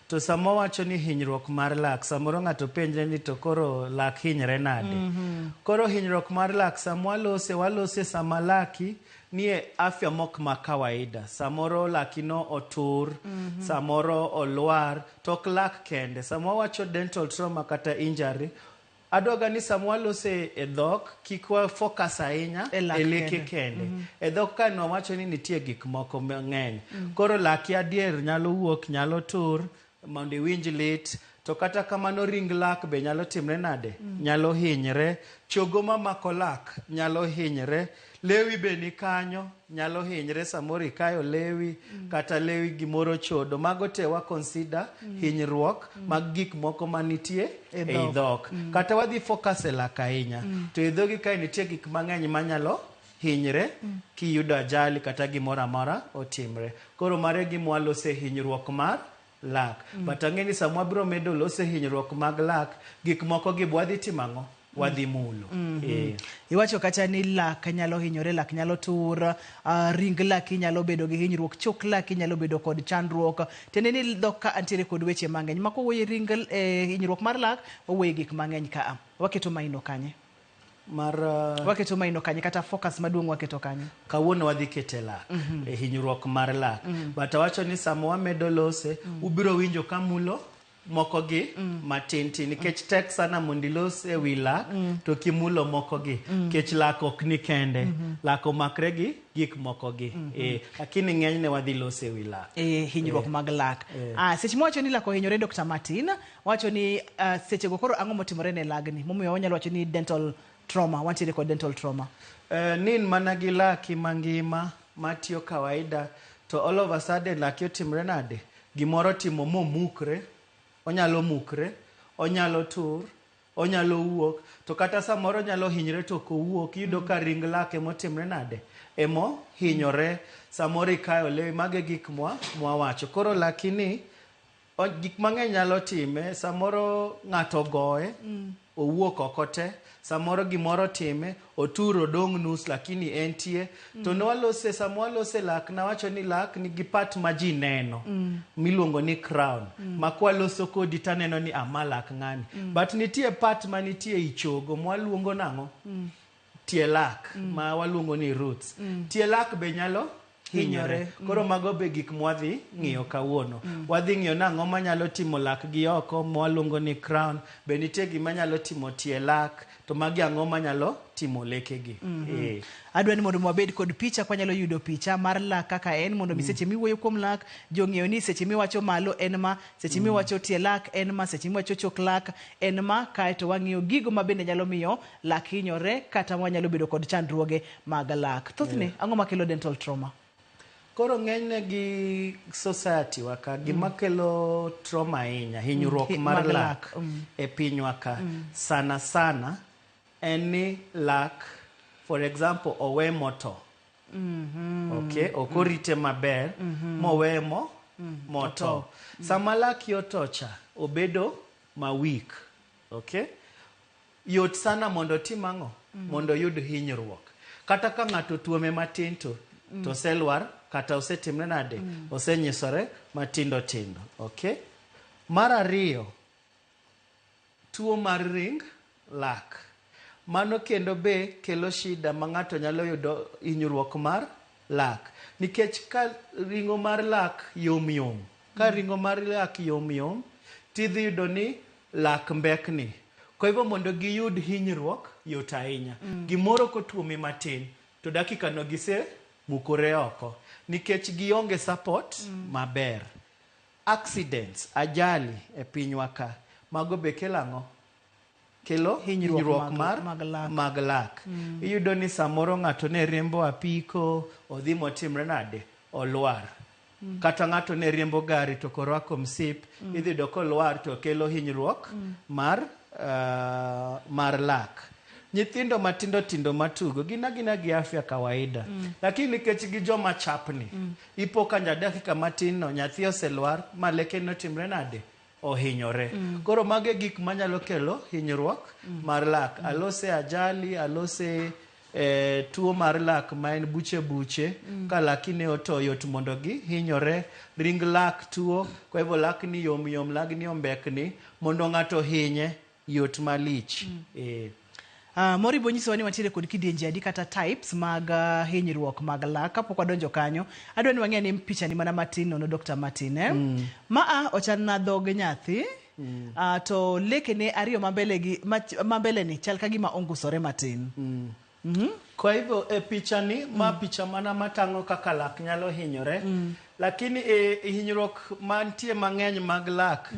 To sama wawacho ni hinyruok mar lak, samoro ng'ato penjre ni to koro lak hinyre nade? Koro hinyruok mar lak sama walose, walose sama laki nie afya mok ma kawaida. Samoro laki no otur, samoro olwar, to ok lak kende. Sama wawacho dental trauma kata injury, adwaga ni sama walose e dhok, kik wa focus ahinya E lak e leke kende. kende. E dhok ka nwawacho ni nitie gik moko mang'eny. Koro laki adier nyalo wuok, nyalo tur, mondo iwinj lit. To kata kamano ring lak be nyalo timre nade? Nyalo hinyre. Chogo mamako lak nyalo hinyre. Lewi be ni kanyo, nyalo hinyre samoro ikayo lewi, kata lewi gimoro chodo. Mago te wa consider hinyruok mag gik moko manitie E ei dhok. dhok. Kata wadhi focus e lak ahinya. To e dhogi kae nitie gik mang'eny manyalo hinyre kiyudo ajali kata gimoro amora otimre. Koro mano e gima walose hinyruok mar lak. But ang'e ni sama wabiro medo lose hinyruok mag lak, gik moko gi wadhi timo ang'o? Wadhi mulo. Eh. Iwacho kacha ni lak nyalo hinyore, lak nyalo tur, ring laki nyalo bedo gi hinyruok, chok laki nyalo bedo kod chandruok. Tiende ni dhok ka antiere kod weche mang'eny. Ma kowuoye ring hinyruok mar lak, wawuoye gik mang'eny ka. Waketo maino kanye? Mar Waketo maino kanye kata focus maduong' waketo kanye? Kawuono wadhi kete lak, e hinyruok mar lak. But awacho ni sama wamedo lose, ubiro winjo ka mulo moko gi matin tin nikech tek sana mondo ilos e wi lak to kimulo moko gi nikech lak ok ni kende. Lak omakre gi gik moko gi. Lakini ng'enyne wadhi lose e wi lak. E hinyruok mag lak. Seche mwacho ni lak ohinyore Dr. Martin, wacho ni sechego koro ang'o motimore ne lagni? Momiyo wanyalo wacho ni dental trauma, wantiere kod dental trauma. Nin mana gi laki mangima matiyo kawaida to all of a sudden laki otimre nade? Gimoro otimo momukre, onyalo mukre, onyalo tur, onyalo wuok, to kata samoro onyalo hinyre to ok owuok, iyudo ka ring lak emotimre nade? Emo hinyore, samoro ikayo lewi, mago e gik mwawacho. Koro laki ni, gik mang'eny nyalo time, samoro ng'ato ogoye, owuok oko te, samoro gimoro time, otur odong' nus lakini entie. To nwalose, sama walose lak, nawacho ni lak nigi part ma ji neno, miluongo ni crown. Ma kwaloso kodi taneno ni ama lak ng'ani. But nitie part manitie ei chogo mwaluongo nang'o? Tie lak, ma waluongo ni roots. Tie lak be nyalo hinyore. Koro mago be gik mwadhi ng'iyo kawuono. Wadhi ng'iyo nang'o manyalo timo lak gi oko mwaluongo ni crown, be nitie gima nyalo timo tie lak, to magi ang'o manyalo timo lekegi. Adwa ni mondo wabed kod picha, kwanyalo yudo picha mar lak kaka en, mondo mi seche miwuoyo kuom lak, jong'eyo ni seche miwacho malo en ma, seche miwacho tie lak en ma, seche miwacho chok lak en ma, kaeto wang'iyo gigo ma bende nyalo miyo lak hinyore kata wanyalo bedo kod chandruoge mag lak. Thothne, ang'o makelo dental trauma? Koro ng'enyne gi society wa ka, gima kelo trauma ahinya, hinyruok mar mag lak lak, e pinywa ka, sana sana en ni lak, for example, owe moto. Okay, ok orite maber, mowe moto. Sama laki oto cha, obedo ma weak. Okay? Yot sana mondo otim ang'o? Mondo oyud hinyruok. Kata ka ng'ato tuome matin to oselwar, kata osetimre nade? Osenyisore matindo tindo. Okay? Mar ariyo, tuo mar ring lak. Mano kendo be kelo shida ma ng'ato nyalo yudo hinyruok mar lak. Nikech ka ring'o mar lak yom yom, ka ring'o mar lak yom yom, tidhi yudo ni lak mbekni. Kwa hivyo mondo giyud hinyruok yot ahinya. Gimoro kotuomi matin, to dakika no gise mukore oko. Nikech gionge support maber. Accidents, ajali e pinywa ka, mago be kelo ang'o? Kelo Hinyruok hinyruok mar mag lak. mag lak. Iyudo ni samoro ng'ato ne riembo apiko, odhi motimre nade? Olwar. Kata ng'ato ne riembo gari to korwako msip, idhi yudo kolwar to kelo hinyruok mar lak. Nyithindo matindo tindo matugo gin agina gi afya kawaida. Lakini nikech gi joma chapni, ipo ka dakika matin no nyathi oselwar ma leke notimre nade? Ohinyore. Koro mago e gik manyalo kelo hinyruok mar lak. Alose ajali, alose Tuo mar lak ma en buche buche, ka laki ne oto yot mondo gi hinyore, ring lak tuo, kwa hivyo lak ni yom yom, lagni ombekni, mondo ng'ato hinye yot malich. Moribo nyisowa ni wantiere kod kidienje adi kata types mag hinyruok mag lak. Kapok wadonjo kanyo, adwa ni wang'e ni picha ni mana matin nono Dr. Martin. Eh? Maa ochal na dhog nyathi. To lekene ariyo mambele gi mambele ni chal ka gima ongusore matin. Kwa hivyo e picha ni ma picha mana matang'o kaka lak nyalo hinyore, lakini e hinyruok mantie mang'eny mag lak,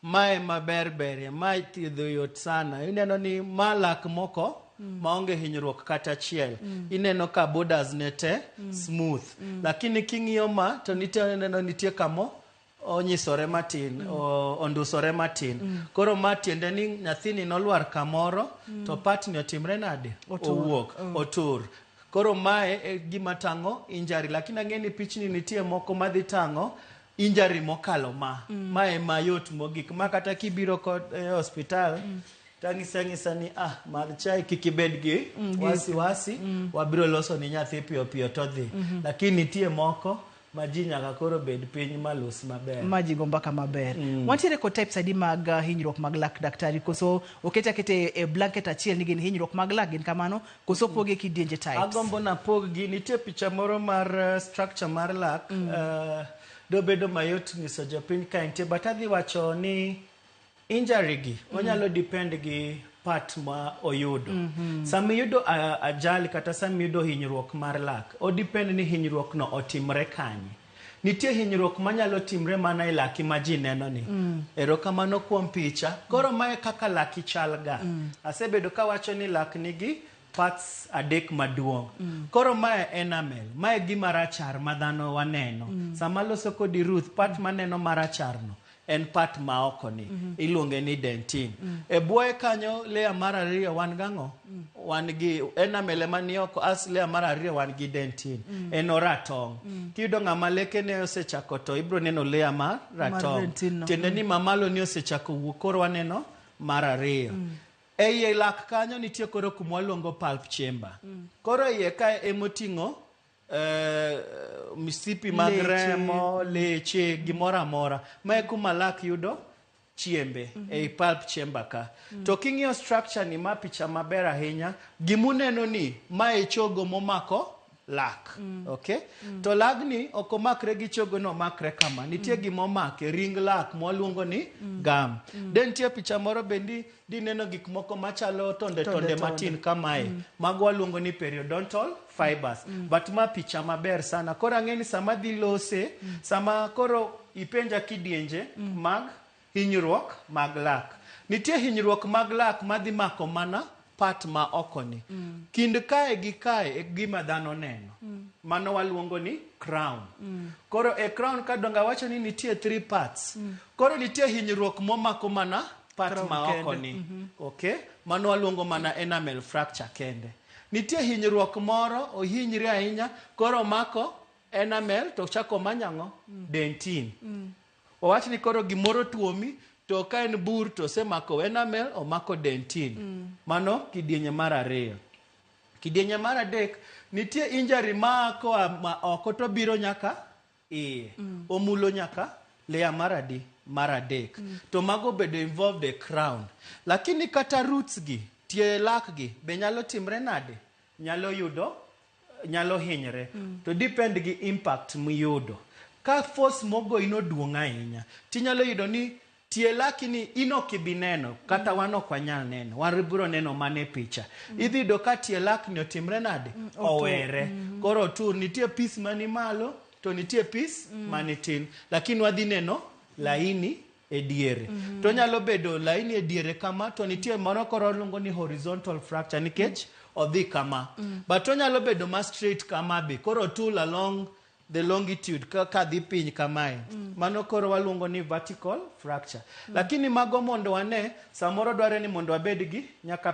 mae maber berie, mae thiedho yot sana. Ineno ni ma lak moko maonge hinyruok kata achiel. Ineno ka borders ne te smooth. Lakini king'iyo ma to nitie ineno nitie kamo onyisore matin, ondusore matin. Koro ma tiende ni nyathini nolwar kamoro, to part ni otimre nade? Otur. Owuok, otur. Koro mae e gima tang'o injury, lakini ang'e ni pichni nitie moko madhi tang'o injury mokalo ma. Ma ema yot mogik. Ma kata kibiro kod e hospital, tang'isi ang'isa ni madh chai kik ibed gi wasi wasi, wabiro loso ni nyathi piyo piyo to dhi. Lakini nitie moko ma ji nyaka koro bed piny malos maber. Ma ji go mbaka maber. Wantiere kod types adi mag hinyruok mag lak daktari koso okete akete e blanket achiel ni gin hinyruok mag lak gin kamano koso poge kidienje types? Agombo napog gi nitie picha moro mar structure mar lak, dobedo mayot nyiso jopiny ka entie, but adhi wacho ni injury gi onyalo depend gi part ma oyudo. Sama iyudo ajali kata sama iyudo hinyruok mar lak, o depend ni hinyruok no otimre kanye. Nitie hinyruok manyalo timre mana e laki ma ji neno ni. Erokamano kuom picha. Koro mae kaka laki chal ga. Asebedo kawacho ni lak nigi parts adek maduong'. Koro mae enamel, mae gima rachar ma dhano waneno. Sama loso kodi Ruth, part maneno marachar no en part ma oko ni. Iluonge ni dentin. E buoye kanyo layer mar ariyo wan gang'o? Wan gi enamel ema ni oko, as layer mar ariyo wan gi dentin. En oratong'. Kiyudo ng'ama lekene osechako to ibiro neno layer mar ratong'. Dentin no. Tiende ni mamalo ni osechako wuok, koro waneno mar ariyo. E iye lak kanyo nitie koro kuma waluongo pulp chamber. Koro iye kae emoting'o misipi mag Leche. Remo, leche, gimoro amora. Mae kuma lak yudo chiembe ei pulp chamber ka. To king'iyo structure ni ma picha maber ahinya, gimuneno ni mae chogo momako lak. Okay? To lagni ok omakre gi chogo no omakre kama. Nitie gima omake, ring lak mwaluongo ni gum. De nitie picha moro bendi dineno gik moko machalo tonde Tonde, tonde matin kamae. Mago waluongo ni periodontal fibers. But ma picha maber sana. Koro ang'e ni sama dhi lose, sama koro ipenja kidienje mag hinyruok mag lak. Nitie hinyruok mag lak madhi mako mana part ma oko ni. Kind kae gi kae e gima dhano neno. Mano waluongo ni crown. Koro e crown kadongo awacho ni nitie 3 parts. Koro nitie hinyruok momako mana part Crown ma oko kende. ni. Okay? Mano waluongo mana enamel fracture kende. Nitie hinyruok moro, ohinyre ahinya, koro omako enamel to chako omanyo ang'o? Dentin. Wawach ni koro gimoro tuomi, to ka en bur to osemako enamel, omako dentin. Mano kidienje mar ariyo. Kidienje mar adek, nitie injury ma koa ma oko to biro nyaka iye. Omulo nyaka layer mar adi? Mar adek. To mago bedo involved e crown. Lakini kata roots gi, tie lak gi, be nyalo timre nade? Nyalo yudo, nyalo hinyre. To depend gi impact miyudo. Ka force mogoyi no duong' ahinya, tinyalo yudo ni tie laki ni in ok ibi neno, kata wan ok wanyal neno, wan biro neno mana e picha. Idhi yudo ka tie lak ni otimre nade? Owere. Koro otur, nitie piece mani malo, to nitie piece mani tin. Lakini wadhi neno laini e diere. To nyalo bedo laini e diere kama, to nitie moro koro waluongo ni horizontal fracture nikech odhi kama. But onyalo bedo ma straight kama be, koro otul along the longitude ka dhi piny kamae. Mano koro waluongo ni vertical fracture. Lakini mago mondo wane, samoro dware ni mondo wabed gi nyaka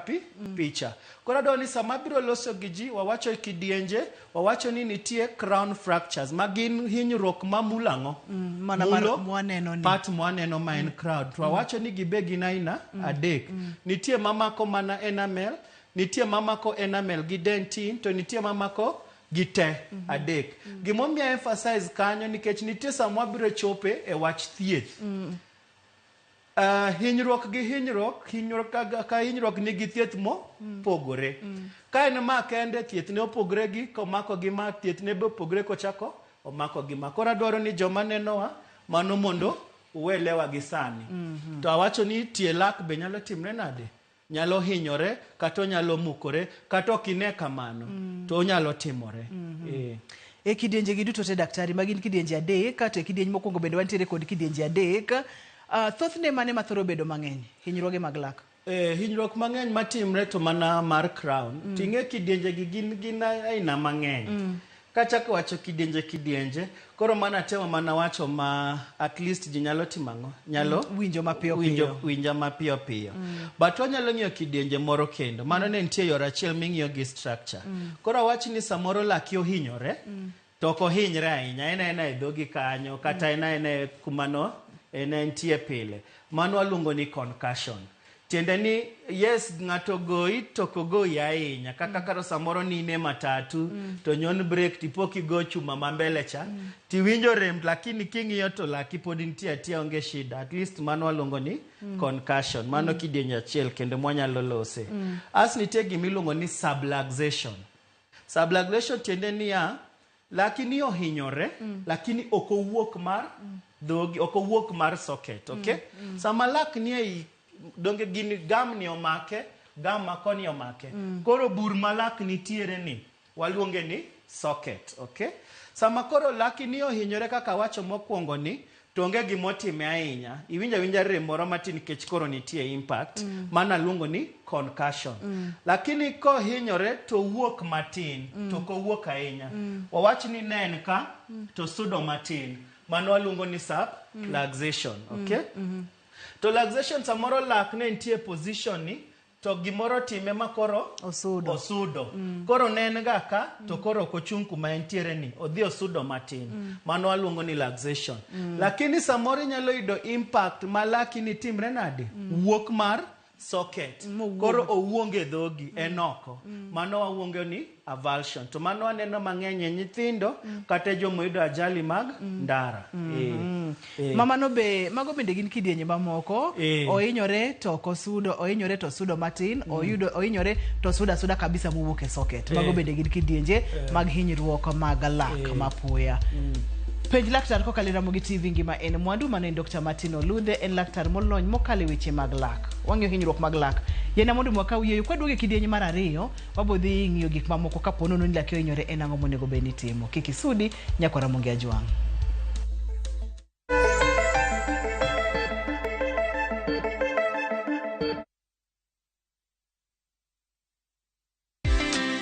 picha. Koro adwaro ni sama biro loso gi ji, wawacho kidienje, wawacho ni nitie crown fractures, ma gin hinyruok ma mulo ang'o? Mana mar Mulo mwaneno ni. part mwaneno ma en crown. To wawacho ni gibe gin aina adek. Nitie mamako mana enamel, Nitie mamako enamel gi dentin to nitie mamako gi te adek. Gimomiyo a emphasize kanyo nikech nitie sama wabiro chope e wach thieth. Hinyruok gi hinyruok, hinyruok ka, ka hinyruok nigi thieth mopogore. Ka en ma kende thieth ne opogre gi komako gi ma thieth ne be opogre kochako omako gi ma. Koro adwaro ni joma nenowa mano mondo uelewa gi sani. To awacho ni tie lak be nyalo timre nade? Nyalo hinyore kata onyalo mukore kata ok ine kamano to onyalo timore. Eh. E kidienje gi duto te daktari, ma gin kidienje adek, to e kidieny mokwongo bende wantiere kod kidienje adek. Thothne mane mathoro bedo mang'eny, hinyruoge mag lak? Hinyruok mang'eny matimre to mana mar crown. Ting'e kidienje gi gin aina mang'eny. Kachako wacho kidienje kidienje, koro mana temo mana wacho ma at least ji nyalo timo ang'o? Nyalo winjo mapiyo piyo. Winjo mapiyo piyo. But wanyalo ng'iyo kidienje moro kendo. Mano ne nitie yor achiel ming'iyo gi structure. Koro awach ni samoro laki ohinyore, to ok ohinyre ahinya, en aena e dhogi kanyo, kata en aena e kumano en entie pile. Mano waluongo ni concussion. Tiende ni yes ng'ato goyi to ok ogoyi ahinya kaka kata samoro ni in e matatu to nyon brake tipo kigo chuma ma mbele cha tiwinjo rem lakini king'iyo to laki pod nitie atia onge shida at least mano waluongo ni concussion mano kidienje achiel kendo mwanyalo lose as nitie gimiluongo ni subluxation subluxation tiende niya lakini ohinyore lakini ok owuok mar dhogi ok owuok mar socket okay sama lak ni ei donge gini gam ni omake gam ma koni omake koro bur ma lak nitiere ni waluonge ni socket okay sama koro laki ni ohinyore kaka wacho mokwongo ni to onge gimotime ahinya iwinjo awinja rem moro matin nikech koro nitie impact mano aluongo ni concussion lakini kohinyore to wuok matin to ok owuok ahinya wawach ni ne en ka to sudo matin mano waluongo ni subluxation okay to luxation samoro lak ne nitie position ni to gimoro time ma koro Osudo. osudo. Koro ne en ga ka to koro ok ochung' kuma entiere ni odhi osudo matin mano waluongo ni luxation lakini samoro inyalo yudo impact ma laki ni timre nade wuok mar socket koro owuong e dhogi en oko mano wawuongo ni avulsion to mano waneno mang'eny e nyithindo kata e jomoyudo ajali mag ndara Eh, eh. Mamano be mago bende gin kidienje mamoko ohinyore to ok osudo ohinyore to osudo matin oyudo ohinyore to osudo asuda kabisa mowuok e socket mago bende gin kidienje mag hinyruok mag lak mapoya penj laktar kokalo e Ramogi TV ngima en mwandu mano en Dr. Martin Oludhe en laktar molony mokalo e weche mag lak wang'iyo hinyruok mag lak yena mondo wakaw yieyo kwaduogo e kidieny mar ariyo wabo dhi ng'iyo gik mamoko kapo nono ni laki ohinyore en ang'o monego bed ni itimo kik isudi nyakwa Ramogi Ajwang'.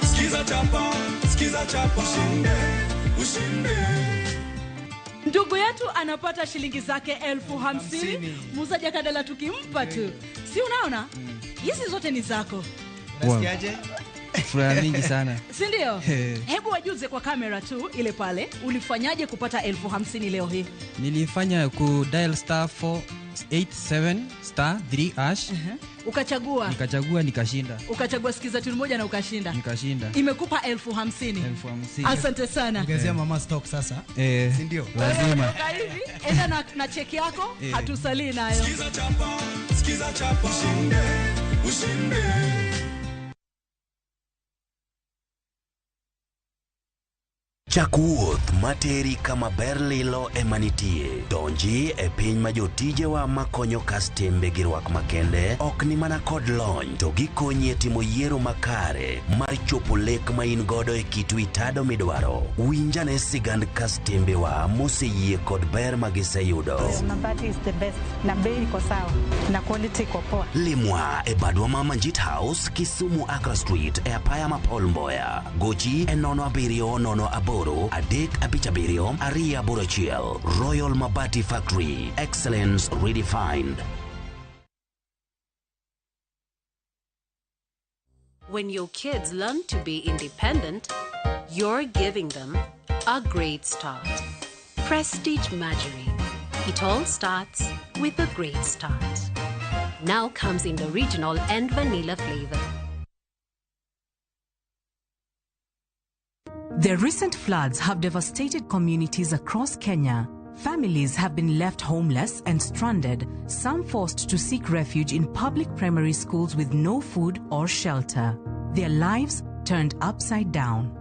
Skiza chapa, skiza chapa, ushinde, ushinde. Ndugu yetu anapata shilingi zake 50,000. Muuzaji akadala tukimpa tu, si unaona hizi zote ni zako, Unasikiaje? Furaha mingi sana. si ndio? Hebu wajuze kwa kamera tu ile pale, ulifanyaje kupata 50,000 leo hii? Nilifanya ku dial star 487 star 3 hash. Ukachagua Nikachagua nikashinda. ukachagua sikiza tune moja na ukashinda, Nikashinda. imekupa 50,000. 50,000. Asante sana. Ongezea mama stock sasa. Eh, Si ndio? Lazima. Toka hivi enda na cheki yako, hatusalii nayo. Skiza chapa, skiza chapa, ushinde, ushinde. Chak wuoth materi kama ber lilo ema nitie. Donji e piny ma jotijewa makonyo kastembe gi rwak makende ok ni mana kod lony to gikonyi e timo yiero makare mar chopo lek ma in godo e kit wi tado midwaro. Winjane sigand kastembewa moseyie kod ber ma giseyudo. Mabati is the best na bei iko sawa na quality iko poa. Limwa e badwa ma Manjit House, Kisumu Accra Street e apaya ma Paul Mboya. Gochi e 07 08 357 281. Royal Mabati Factory. Excellence redefined. When your kids learn to be independent, you're giving them a great start. Prestige Margarine. It all starts with a great start. Now comes in the original and vanilla flavor. The recent floods have devastated communities across Kenya. Families have been left homeless and stranded, some forced to seek refuge in public primary schools with no food or shelter. Their lives turned upside down.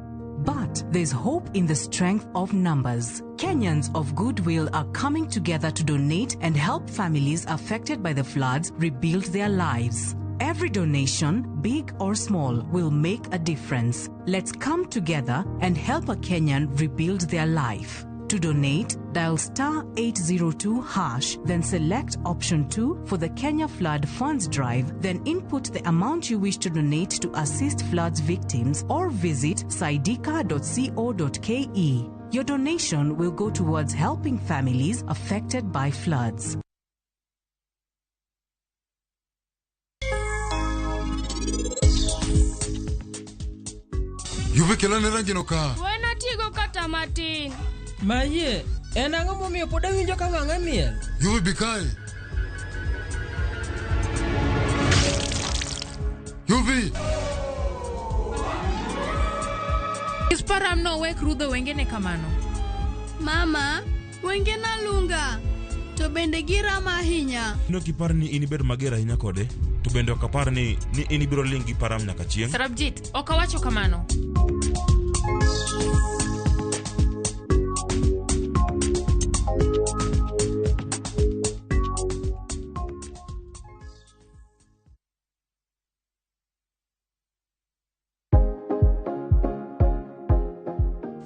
But there's hope in the strength of numbers. Kenyans of goodwill are coming together to donate and help families affected by the floods rebuild their lives. Every donation, big or small, will make a difference. Let's come together and help a Kenyan rebuild their life. To donate, dial star 802 hash, then select option 2 for the Kenya Flood Funds Drive, then input the amount you wish to donate to assist floods victims or visit saidika.co.ke. Your donation will go towards helping families affected by floods. Yuvi kelane rangi no ka. Wena tigo kata matin. Mayie, en ang'o momiyo pod awinjo ka wang'a miel? Yuvi bikai. Yuvi. Isparam no wek rudho wengene kamano. Mama, wengena lunga. To bende girama ahinya. Ne ok ipar ni in ibed mager ahinya kode, to bende ok apar ni in ibiro ling' gi Param nyaka chieng'. Sarabjit, ok awacho kamano.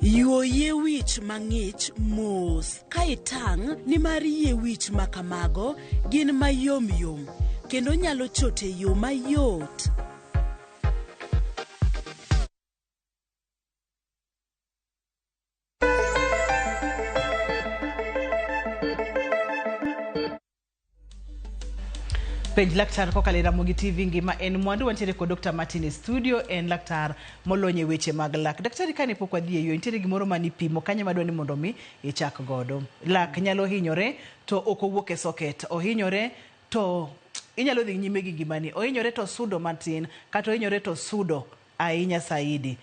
Yuo yie wich mang'ich mos ka itang' nimar yie wich ma kamago gin mayomyom kendo nyalo chot e yo mayot. Penj laktar kokalo e Ramogi TV ngima en mwandu. Wantiere kod Dr. Martin e studio, en laktar molony e weche mag lak. Daktari, kane pok wadhi e yo, nitiere gimoro manipimo kanyo madwa ni mondo mi ichak godo. Lak nyalo hinyore to ok owuok e socket, ohinyore to inyalo dhi nyime gi ngimani, ohinyore to sudo matin, kata ohinyore to sudo ahinya saidi.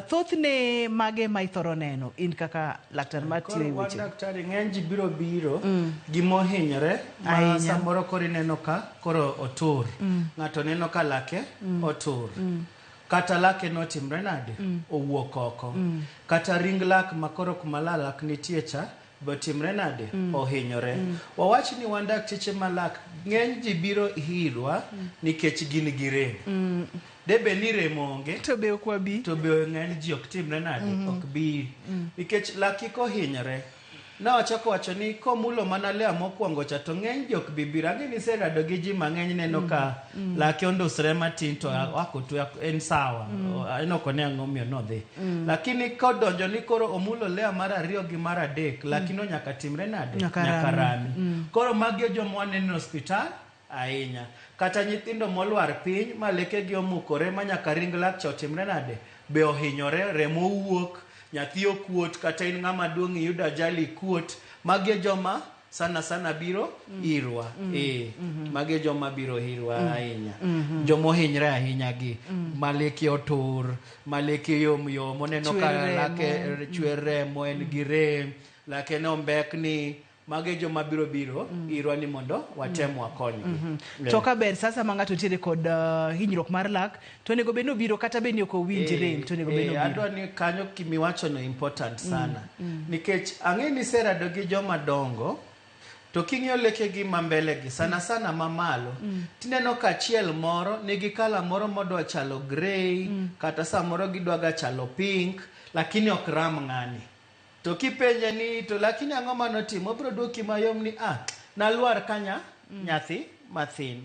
Thothne mage ma ithoro neno in kaka laktar matiyo e Koro wan weche? daktari ng'eny ji biro biro gimohinyore ma Ahinya. samoro koro ineno ka koro otur. Ng'ato neno ka lake otur. Kata lake notimre nade? Owuok oko. Kata ring lak ma koro kuma lak nitie cha be otimre nade? Ohinyore. Wawach ni wan dakteche ma lak ng'eny ji biro irwa nikech gin gi rem. Debe ni rem onge to be ok wabi, to be ng'eny ji ok timre nade? Ok bi. Nikech laki kohinyore nawachako wacho ni komulo mana lea mokwongo cha to ng'eny ji ok bi biro. Ang'e ni iserado gi ji mang'eny neno ka lake ondusre matin to ako en sawa. En ok one ang'o omiyo nodhi. Lakini kodonjo ni koro omulo lea mar ariyo gi mar adek, lakino nyaka timre nade? Nyaka rami. Koro magi e joma waneno e osiptal ahinya. Kata nyithindo molwar piny ma lekegi omukore ma nyaka ring lak cha otimre nade? Be ohinyore, remo owuok, nyathi okuot, kata in ng'ama duong' iyudo ajali ikuot. Magi e joma sana sana biro irwa. Magi e joma biro irwa ahinya. Joma ohinyre ahinya gi. Ma leke otur, ma leke yom yom, oneno ka Chwer lake remo. chwer remo, en gi rem, lake ne ombekni. Magi e joma biro biro irwa ni mondo watem wakonygi. To ka ber sasa ma ng'ato nitiere kod hinyruok mar lak to onego bed ni obiro kata bed ni ok owinj rem to onego bed ni obiro. Adwa ni kanyo kimiwacho no important sana. Nikech ang'e ni iserado gi joma dongo to king'iyo lekegi ma mbele gi sana sana mamalo tineno ka achiel moro nigi kala moro modwa chalo grey kata samoro gidwa ga chalo pink lakini ok ram ng'ani. To kipenje ni to lakini ang'o manotimo, obiro duoki mayom ni nalwar kanya nyathi mathin.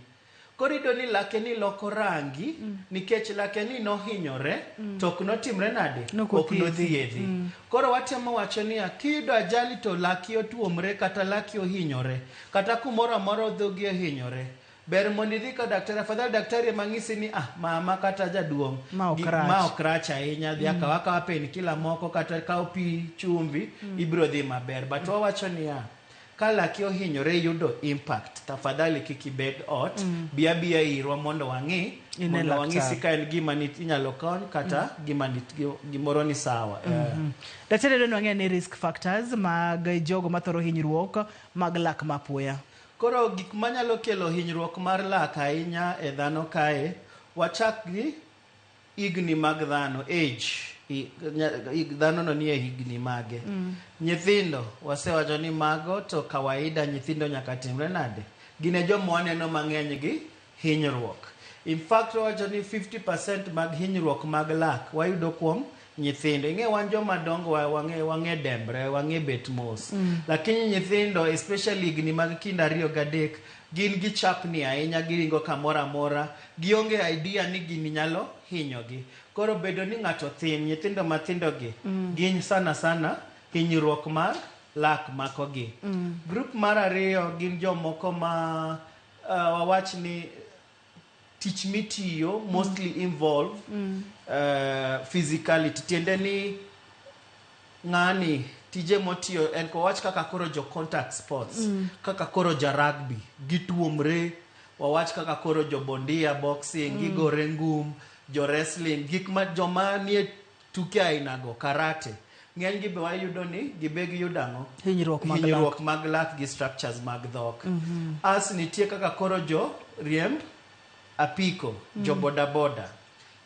Koro iyudo ni lake ni loko rangi nikech lake ni nohinyore to ok notimre nade? Nok Ok othiedhi. nothiedhi. Koro watemo wacho niya, kiyudo ajali to laki otuomre kata laki ohinyore kata kumoro amora dhogi ohinyore, ber mondo idhi ka daktari. Afadhali daktari ema ng'isi ni mama kata jaduong' Ma ok rach. ma ok rach ahinya, dhi akaw akawa painkiller moko kata kaw pi chumvi, ibiro dhi maber. But wawacho niya, Ka laki ohinyore iyudo impact, tafadhali kik ibed ot, bi abiya irwa mondo wang'i, Ine mondo laktar. wang'isi ka en gima inyalo kony kata gima gimoro ni sawa. Daktari adwa ni wang'e ni risk factors mag jogo mathoro hinyruok mag lak mapoya. Koro gik manyalo kelo hinyruok mar lak ahinya e dhano kae, wachak gi higni mag dhano, age. Dhano no nie higni mage. Nyithindo, wasewacho ni mago to kawaida nyithindo nyaka timre nade? Gin e joma waneno mang'eny gi hinyruok. In fact, wawacho ni 50% mag hinyruok mag lak wayudo kuom nyithindo. Ing'e wan joma dongo wang'e dembre, wang'e bet mos. Lakini nyithindo, especially higni mag kind 2 gi 3, gin gichapni ahinya, giringo kamoro amora, gionge idea ni gini nyalo hinyogi. Koro bedo ni ng'ato thin, nyithindo mathindo gi, gin sana sana hinyruok mar lak makogi. Group mar ariyo gin jomoko ma wawach ni tich mitiyo mostly involve physicality. Tiende ni ng'ani tije motiyo en wawach kaka koro jo contact sports, kaka koro ja rugby gituomre, wawach kaka koro jo bondia boxing, gigore ngum, jo wrestling, gik ma joma nie tuke ainago, karate, ng'eny gi be wayudo ni gibe giyudo ang'o? Hinyruok mag lak. Hinyruok mag lak gi structures mag dhok. As nitie kaka koro jo riemb apiko, jo boda boda.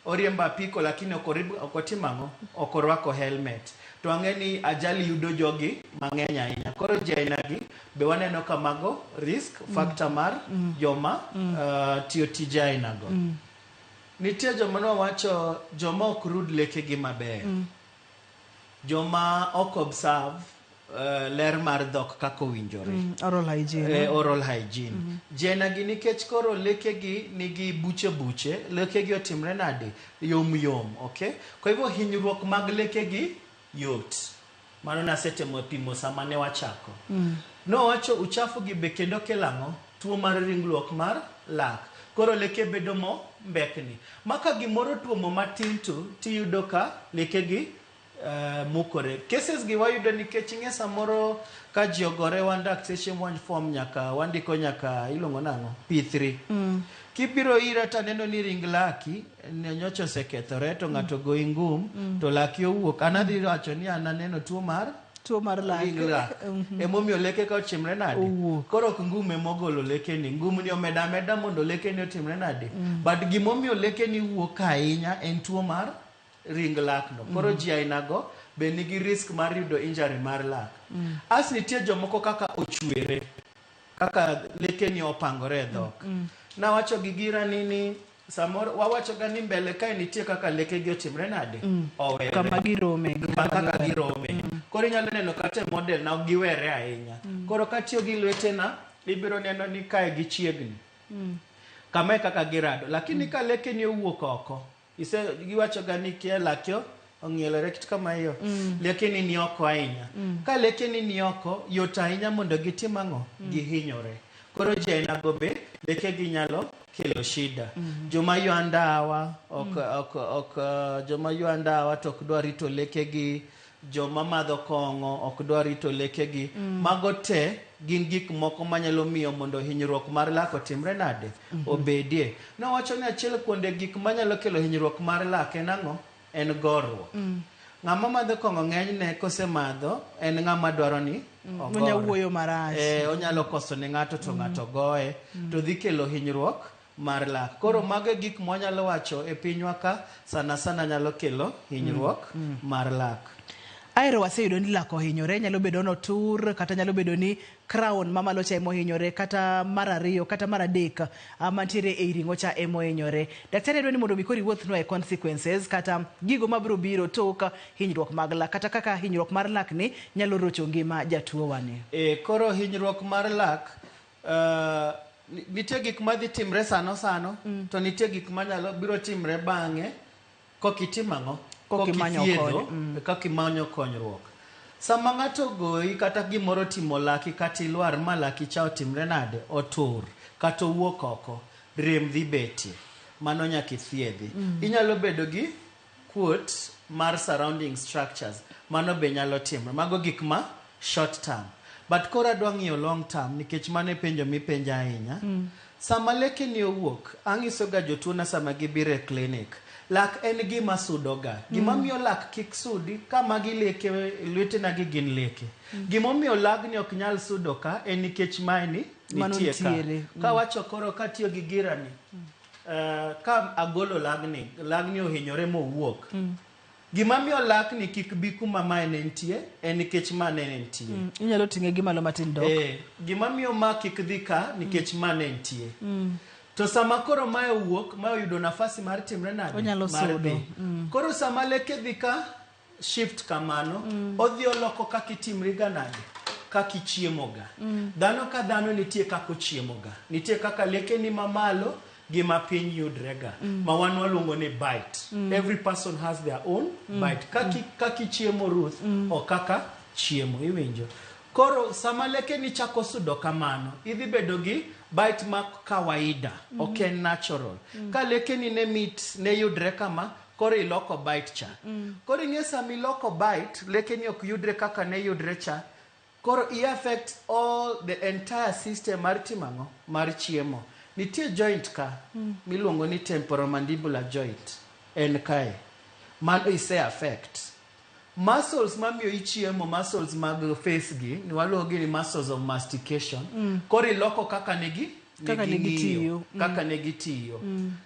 Oriembo apiko lakini ok otimo ang'o? Ok orwako helmet. To ang'e ni ajali yudo jogi mang'eny ahinya. Koro ji aina gi be waneno ka mago risk factor mar joma tiyo tije aina go. Nitie joma nwawacho joma ok rud lekegi maber. Joma ok observe ler mar dhok kaka owinjore. Oral hygiene. Oral hygiene. Jena gi nikech koro lekegi nigi buche buche, lekegi otimre nade? Yom yom, okay? Kwa hivyo hinyruok mag lekegi yot. Mano nasetemo pimo sama ne wachako. Nowacho uchafu gi be kendo kelo ang'o? Tuo mar ringruok mar lak. Koro leke bedo mo mbekni. Ma ka gimoro tuomo matin to tiyudo ka lekegi mukore. Cases gi wayudo nikech ing'e samoro ka ji ogore wan dakteche wan form nyaka wandiko nyaka iluongo nang'o? P3. Kibiro ira to aneno ni ring laki nyocha osekethore to ng'ato goyi ngum to laki owuok. An adhi wacho ni an aneno tuo mar lak. Ring lak. Emomiyo leke ka ochimre nade? Koro ok ngum emogolo lekeni. Ngum ni omeda ameda mondo lekeni otimre nade? But gimomiyo lekeni wuok ahinya en tuo mar ring lak no. Koro ji ainago be nigi risk mar yudo injury mar lak. As nitie jomoko kaka ochwere, kaka lekeni opangore e dhok. Nawacho gi gira ni samoro wawacho ga ni mbele kae nitie kaka lekegi otimre nade? Owere. Kama girome. Kaka girome. Koro inyalo neno kata e model na ok giwere ahinya. Koro katiyo gi lwetena, ibiro neno ni kae gichiegni. Kama e kaka girado. Lakini ka lekeni owuok oko, ise giwacho ga ni kia lakio ong'ielore kit kama hiyo. Lekeni ni oko ahinya. Ka lekeni ni oko, yot ahinya mondo gitim ang'o? Gihinyore. Koro ji ainago be lekegi nyalo kelo shida. Joma ywa ndawa ok joma ywa ndawa to ok dwa rito lekegi, joma madho kong'o ok dwa rito lekegi. Mago te gin gik moko manyalo miyo mondo hinyruok mar lak otimre nade? Obedie. Nowacho ni achiel kuonde gik manyalo kelo hinyruok mar lak en ang'o? En goruok. Ng'ama madho kong'o ng'enyne kosemadho en ng'ama dwaro ni ogore. Onyalo wuoyo marach. Onyalo koso ne ng'ato to ng'ato goye to dhi kelo hinyruok mar lak. Koro mago e gik mwanyalo wacho e pinywa ka sana sana nyalo kelo hinyruok mar lak. Aero waseyudo ni lak ohinyore, nyalo bedo ni otur, kata nyalo bedo ni crown mamalo cha emohinyore, kata mar ariyo, kata mar adek mantiere ei ring'o cha emohinyore. Daktari adwa ni mondo mi koro iwuothnwa e consequences kata gigo mabiro biro tok hinyruok mag lak, kata kaka hinyruok mar lak ni nyalo rocho ngima jatuo wani. Koro hinyruok mar lak, nitie gik madhi timre sano sano, to nitie gik manyalo biro timre bang'e kokitim ang'o? Kokimanyo konyruok. Sama ng'ato goyi kata gimoro timo laki kata ilwar ma laki cha otimre nade? Otur kata owuok oko, rem dhi betie. Mano nyaka ithiedhi. Inyalo bedo gi kuot mar surrounding structures. Mano be nyalo timre. Mago gik ma short term. But koro adwa ng'iyo long term nikech mano e penjo mipenja ahinya. Sama lekeni owuok, ang'iso ga jotuona sama gibiro e clinic. Lak en gima sudoga. Gima miyo lak kik sudi, ka magi leke, lwetena gi gin leke. Gimomiyo lagni ok nyal sudo ka, en nikech maeni Mano nitie ka. nitiere. Kawacho koro katiyo gi girani, ka agolo lagni, lagni ohinyore mowuok. Gima miyo lakni kik bi kuma mae ne nitie, en nikech ma ne nitie. Inyalo ting'e gi malo matin dok. Gima miyo ma kik dhi ka nikech ma ne nitie. To sama koro mae owuok, mae oyudo nafasi mar timre nade? Onyalo Mar sudo. dhi. Koro sama leke dhi ka shift kamano, odhi oloko kaka itimri ga nade? Kaka ichiemoga. Dhano ka dhano nitie kaka ochiemoga. Nitie kaka leke ni mamalo gi mapiny yudrega. Ma wan waluongo ni bite. Every person has their own bite. Kaka ichiemo Ruth, o kaka chiemo, iwinjo. Koro sama leke ni chako sudo kamano, idhi bedo gi bite ma kawaida, ok en natural. Ka leke ni ne mit, ne yudre kama, koro iloko bite cha. Koro ing'e sama iloko bite, leke ni ok yudre kaka ne yudre cha, koro i affect all the entire system mar timo ang'o? Mar chiemo. Nitie joint ka, miluongo ni temporomandibular joint. En kae. Mano ise affect. Muscles mamiyo ichiemo, muscles mag face gi, ni waluongo gi ni muscles of mastication. Koro iloko kaka negi Kaka negi negitiyo. ng'iyo, kaka negitiyo.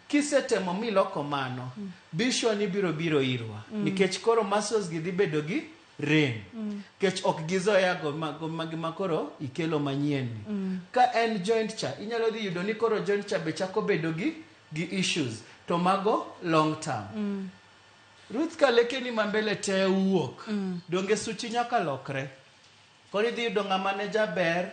Kisetemo miloko mano, be sure ni biro biro irwa. Nikech koro muscles gi dhi bedo gi rem. Nikech ok gizoea go ma, go ma, ma koro ikelo manyien ni. Ka en joint cha, inyalo dhi yudo ni koro joint cha be chako bedo gi issues. To mago long term. Ruth ka lekeni ma mbele te wuok, donge suchi nyaka lokre. Koro idhi yudo ng'ama ne jaber,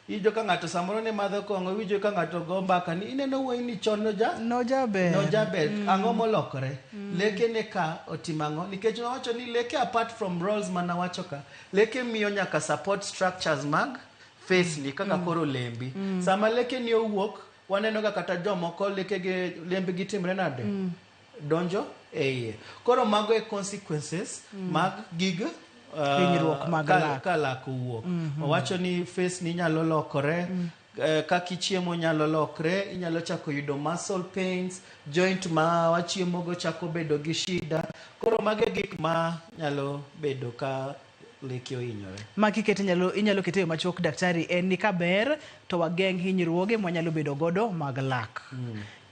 iwinjo ka ng'ato samoro ne madho kong'o, iwinjo ka ng'ato go mbaka ni ineno wuoyi ni chon noja Nojaber. nojaber. Ang'o molokore? Leke ne ka otimo ang'o? Nikech wawacho ni leke apart from roles mana wacho ka, leke miyo nyaka support structures mag face ni kaka koro lembi. Sama leke ni owuok, waneno ga kata jomoko leke gi lembgi timre nade? Donjo e iye. Koro mago e consequences mag gig Hinyruok mag lak. Ka lak owuok. Owacho ni face ni nyalo lokore, kaka ichiemo nyalo lokre, inyalo chako yudo muscle pains, joint ma wachiemo go chako bedo gi shida. Koro mago e gik ma nyalo bedo ka leke ohinyore. Ma kikete inyalo kete e yo machuok daktari en ni kaber to wageng' hinyruoge mwanyalo bedo godo mag lak.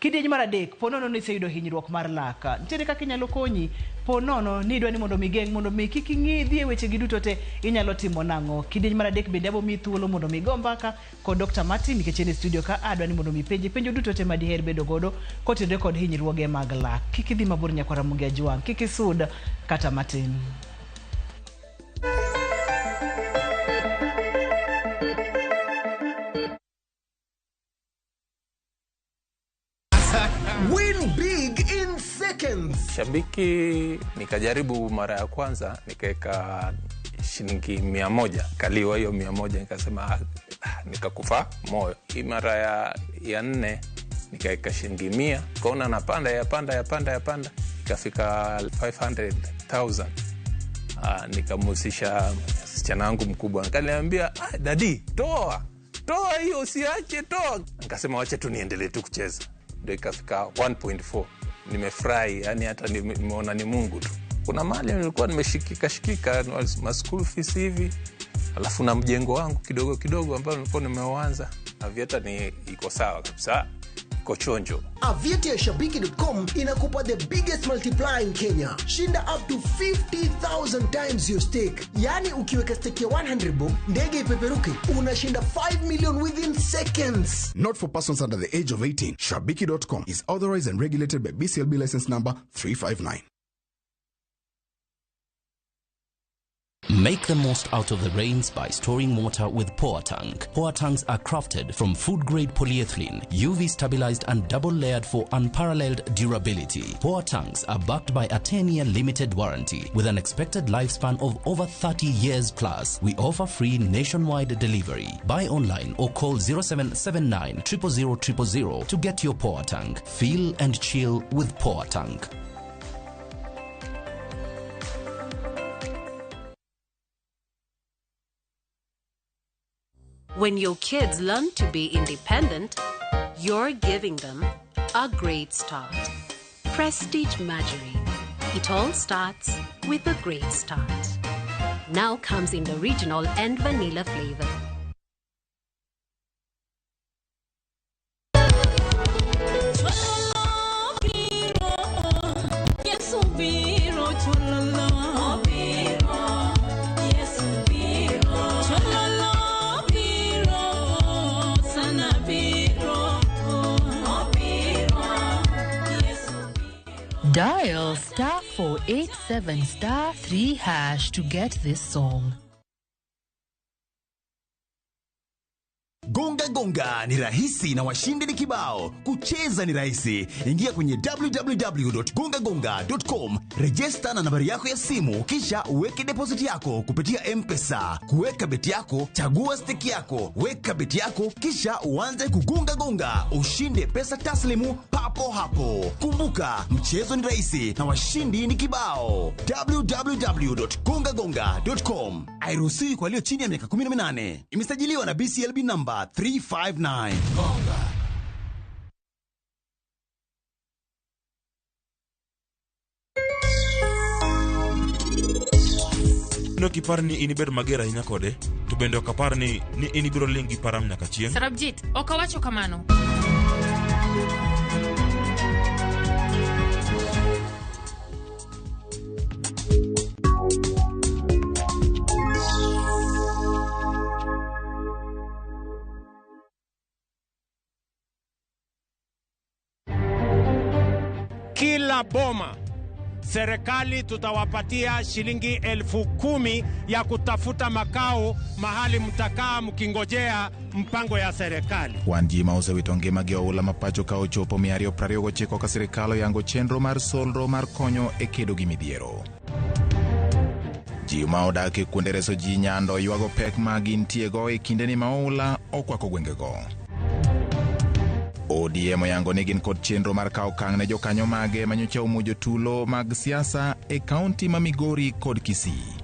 Kidieny mar adek, po nono ni iseyudo hinyruok mar lak. Nitiere kaka inyalo konyi, po nono ni idwa ni mondo mi geng' mondo mi kik ing'i dhi e weche gi duto te, inyalo timo nang'o? Kidieny mar adek bende abo miyi thuolo mondo mi go mbaka kod Dr. Martin nikech en e studio ka, adwa ni mondo mi penje penjo duto te ma diher bedo godo kotenore kod hinyruoge mag lak. Kik idhi mabor nyakwar Ramogi Ajwang', kik isud kata matin. Win big in seconds. Shabiki nikajaribu mara ya kwanza nikaweka shilingi 100, kaliwa hiyo 100, nikasema nikakufa moyo. Hii mara ya nne nikaweka shilingi 100, kaona napanda yapanda yapanda yapanda, ikafika 500,000. Nikamhusisha msichana wangu mkubwa, akaniambia, dadi, toa toa hiyo, usiache, toa. Nikasema wacha tu niendelee tu kucheza, ndio ikafika 1.4. Nimefurahi, yani hata nimeona ni Mungu tu. Kuna mahali nilikuwa nimeshikika shikika ma school fees hivi, alafu na mjengo wangu kidogo kidogo ambao nilikuwa nimeuanza. Aviator ni iko sawa kabisa, iko chonjo. Aviator ya Shabiki.com inakupa the biggest multiplier in Kenya. Shinda up to 50,000 times your stake. Yani ukiweka stake ya 100 bob, ndege ipeperuke, unashinda 5 million within seconds. Not for persons under the age of 18. Shabiki.com is authorized and regulated by BCLB license number 359. Make the most out of the rains by storing water with Poa Tank. Poa Tanks are crafted from food-grade polyethylene, UV stabilized and double-layered for unparalleled durability. Poa Tanks are backed by a 10-year limited warranty with an expected lifespan of over 30 years plus. We offer free nationwide delivery. Buy online or call 0779 000 000 to get your Poa Tank. Feel and chill with Poa Tank. When your kids learn to be independent, you're giving them a great start. Prestige Margarine. It all starts with a great start. Now comes in the original and vanilla flavor. Dial star 487 star 3 hash to get this song. Gonga gonga ni rahisi na washindi ni kibao. Kucheza ni rahisi. Ingia kwenye www.gongagonga.com, rejesta na nambari yako ya simu, kisha uweke deposit yako kupitia M-Pesa. Kuweka beti yako, chagua stiki yako, weka beti yako, kisha uanze kugonga gonga, ushinde pesa taslimu papo hapo. Kumbuka, mchezo ni rahisi na washindi ni kibao. www.gongagonga.com. Hairuhusiwi kwa walio chini ya miaka 18. Imesajiliwa na BCLB namba 359. Ne ok ipar ni in ibed mager ahinya kode, to bende ok apar ni ni in ibiro ling' gi param nyaka chieng'. Sarabjit, ok awacho kamano. Kila boma serikali tutawapatia shilingi 10,000 ya kutafuta makao mahali mtakaa mkingojea mpango ya serikali. Wan ji ma osewito ngimagi oula ma pacho ka ochopo 229 ka sirikal oyango chenro mar solro mar konyo e kedo gi midhiero. Ji ma odak e kuonde reso ji nyando ywago pek ma gintiego e kindeni ma oula okwako gwengego. ODM oyango ni gin kod chenro mar kawo okang' ne jokanyo mage manyocha omuojo tulo mag siasa e kaunti ma Migori kod Kisii.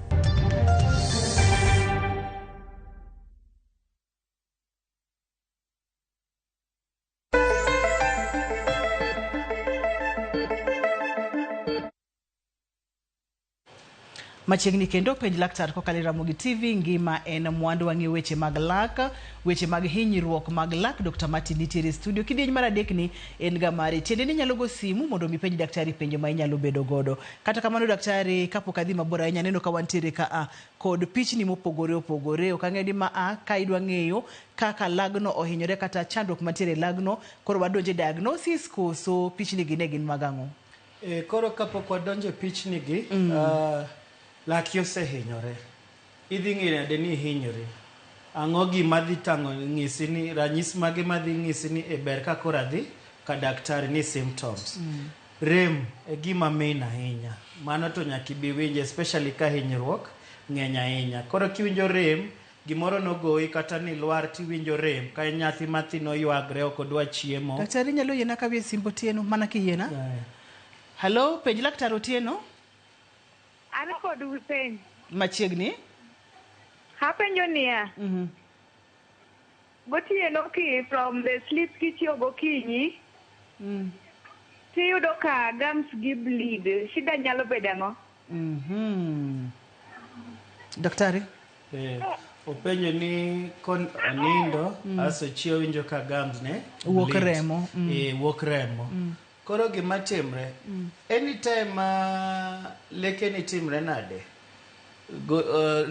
Machiegni kendo penj laktar kokalo e Ramogi TV, ngima en mwandu. Wang'iyo weche mag lak, weche mag hinyruok mag lak. Dr. Martin nitiere e studio. Kidieny mar adek ni en ga mari. Tiende ni inyalo go simu mondo mi penj daktari penjo ma inyalo bedo godo. Kata kamano daktari, kapok adhi mabor ahinya, aneno ka wantiere ka a kod pichni mopogore opogore. Ok ang'eyo ni ma a ka idwa ng'eyo kaka lagno ohinyore kata chandruok mantiere e lagno, koro wadonje diagnosis koso pichni gi ne gin mag ang'o? Koro kapok wadonjo e pichni gi, laki osehinyore. Idhi ng'eyo nade ni ihinyori? Ang'o gima dhi tang'o ng'isi ni ranyisi mage madhi ng'isi ni e ber ka koro adhi ka daktari ni symptoms. Rem e gima main ahinya. Mano to nyaka ibi winje especially ka hinyruok ng'eny ahinya. Koro kiwinjo rem, gimoro nogoyi kata ni lwar tiwinjo rem, ka en nyathi mathin oywagre ok odwa chiemo. Daktari nyalo yiena kawie simb Otieno mana kiyiena? Hello, penj laktar Otieno. An kod penj. Machiegni. Apenjo niya. Gotieno ki from the sleep kichiew gokinyi, tiyudo ka gums gi bleed. Shida nyalo bedo ang'o? Daktari? Openjo ni kon onindo aso chiew winjo ka gums ne wuok bleed. Remo. Wuok remo. Koro gima timre, anytime ma lekeni timre nade,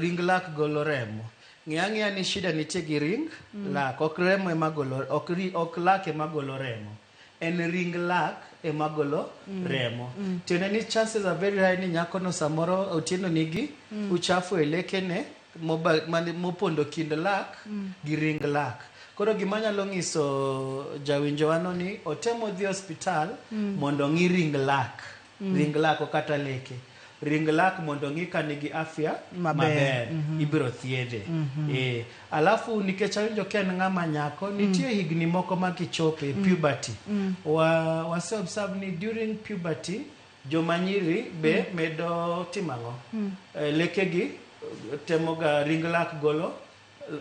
ring lak golo remo. Ng'e ang'eya ni shida nitie gi ring lak, ok remo ema golo, ok lak ema golo remo. En ring lak ema golo remo. Tiende ni chances are very high ni nyakono samoro Otieno nigi uchafu e lekene mopondo kind lak gi ring lak. Koro gima nyalo ng'iso jawinjo wano ni otemo dhi osiptal mondo ong'i ring lak. Ring lak ok kata leke. Ring lak mondo ong'i ka nigi afya Maber. maber. Ibiro thiedhe. Alafu nikech awinjo ka en ng'ama nyako, nitie higni moko ma kichope puberty. Wase observe ni during puberty joma nyiri be medo timo ang'o? Lekegi temoga ring lak golo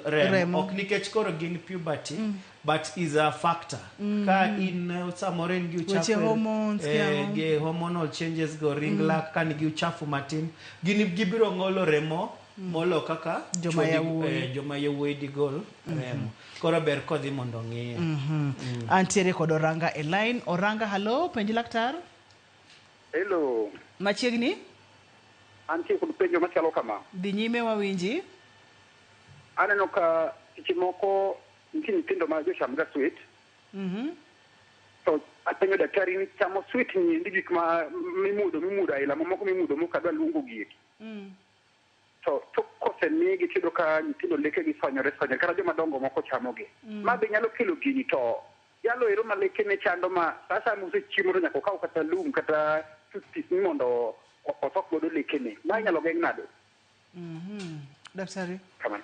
remo. Remo. Ok nikech koro gin puberty, but is a factor. Ka in samoro in gi Weche uchafu e- hormones, kia. gi hormonal changes go ring lak ka nigi uchafu matin, gin gibiro ng'olo remo molo kaka Joma chwo di- yawuoyi. joma yawuoyi digol remo. Koro ber kodhi mondo ong'iye. Antiere kod Oranga e line. Oranga, hello, penj laktar. Hello, Machiegni, antie kod penjo machalo kama. dhi nyime wawinji. Aneno ka seche moko nitie nyithindo ma jochamga sweet, to apenjo daktari ni chamo sweet ni endi gik ma mimudo mimudo aila mamoko mimudo mok adwa luongo gieki. To tok kosemigi tiyudo ka nyithindo lekegi sonyore sonyore kata joma dongo moko chamogi. Ma be nyalo kelo gini to jalo ero ma lekene chando ma sa asaya mosechiemo to nyaka okaw kata lum kata toothpick ni mondo otok godo lekene. Ma inyalo geng' nade? Daktari. Kamano.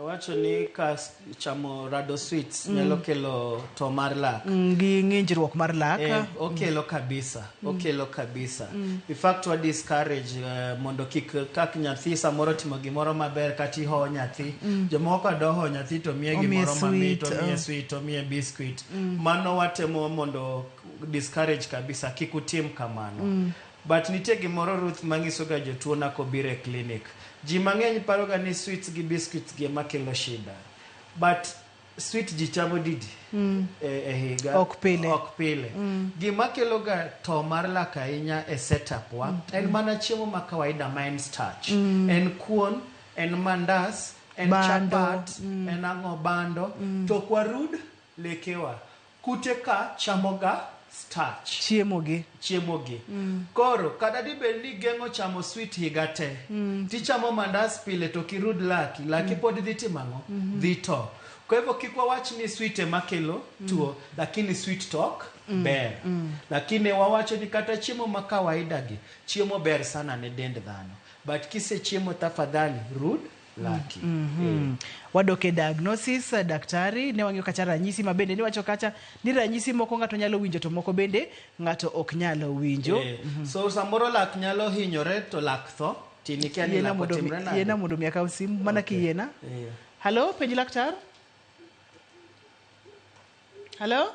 Owacho ni ka chamo rado sweets nyalo kelo to mar lak. Gi ng'injruok mar lak. Okelo kabisa, okelo kabisa. In fact, wa discourage mondo kik kak nyathi samoro timo gimoro maber kata ihowo nyathi. Jomoko ka doho nyathi to miye Omiye gimoro mamit, sweet, omiye oh. sweet, omiye biscuit. Mano watemo mondo discourage kabisa, kik utim kamano. But nitie gimoro Ruth manyiso ga jotuo na kobiro e clinic. Ji mang'eny paro ga ni sweets gi biscuits gi ema kelo shida. But sweet ji chamo didi e higa? Ok pile. Ok pile. Gima kelo ga to mar lak ahinya e setup wa en mana chiemo ma kawaida ma en starch. En kuon, en mandas, en Bando. chapat, en ang'o bando. To ok warud lekewa. Kute ka chamo ga starch. Chiemo gi. Chiemo gi. Koro kata dibed ni geng'o chamo sweet higa te, tichamo mandas pile to kirud laki, laki pod dhi timo ang'o? Dhi to. Kwa hivyo kik wawach ni sweet ema kelo tuo, lakini sweet talk ber. Lakini wawacho ni kata chiemo ma kawaida gi, chiemo ber sana ne dend dhano. But kisechiemo tafadhali rud laki. Wadok e diagnosis, daktari, ne wang'iyo kacha ranyisi ma bende niwacho kacha ni ranyisi moko ng'ato nyalo winjo to moko bende ng'ato ok nyal winjo. So samoro lak nyalo hinyore to lak tho, tinikia ni Yiena lak mondo otimre nade. yiena mondo mi akaw simu mana kiyiena. Hello, penj laktar. Hello?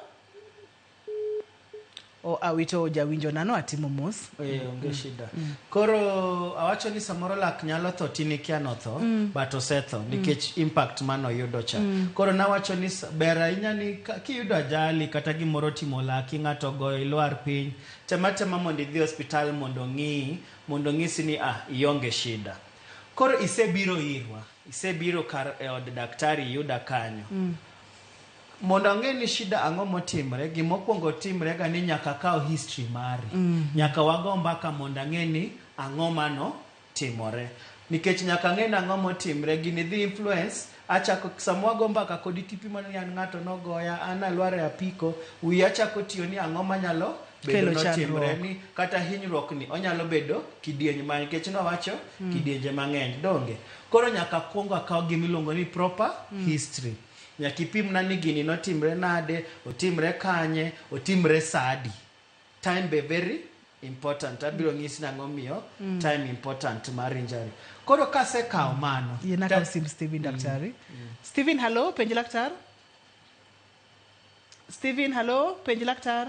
O awito jawinjo nano atimo mos. Onge shida. Koro awacho ni samoro lak nyalo tho tinikia notho, but osetho nikech impact manoyudo cha. Koro nawacho ni ber ahinya ni kiyudo ajali kata gimoro timo laki, ng'ato ogoyo ilwar piny, tema tema mondo idhi osiptal mondo ng'iyi, mondo ng'isi ni ionge shida. Koro isebiro irwa, isebiro kar e od daktari iyuda kanyo. Mondo ang'e ni shida ang'o motimre, gimokwongo timre ga ni nyaka kaw history mari. Nyaka wago mbaka mondo ang'e ni ang'o mano timore. Nikech nyaka ang'e ni ang'o motimre, gini dhi influence, achako sama wago mbaka kodi tipimo ni an ng'ato nogoya, an alwar e apiko, wiya achako tiyo ni ang'o manyalo bedo Kelo notimre chandruok. ni kata hinyruok ni onyalo bedo kidieny ma nikech nowacho kidienje mang'eny donge. Koro nyaka kuongo akaw gimiluongo ni proper history. Nyaka ipimna ni gini notimre nade, otimre kanye, otimre sadi. Time be very important. Abiro nyisi nang'o miyo time important mar injury. Koro kasekawo mano. Yiena kaw sim Steven daktari. Steven, hello, penj laktar. Steven, hello, penj laktar.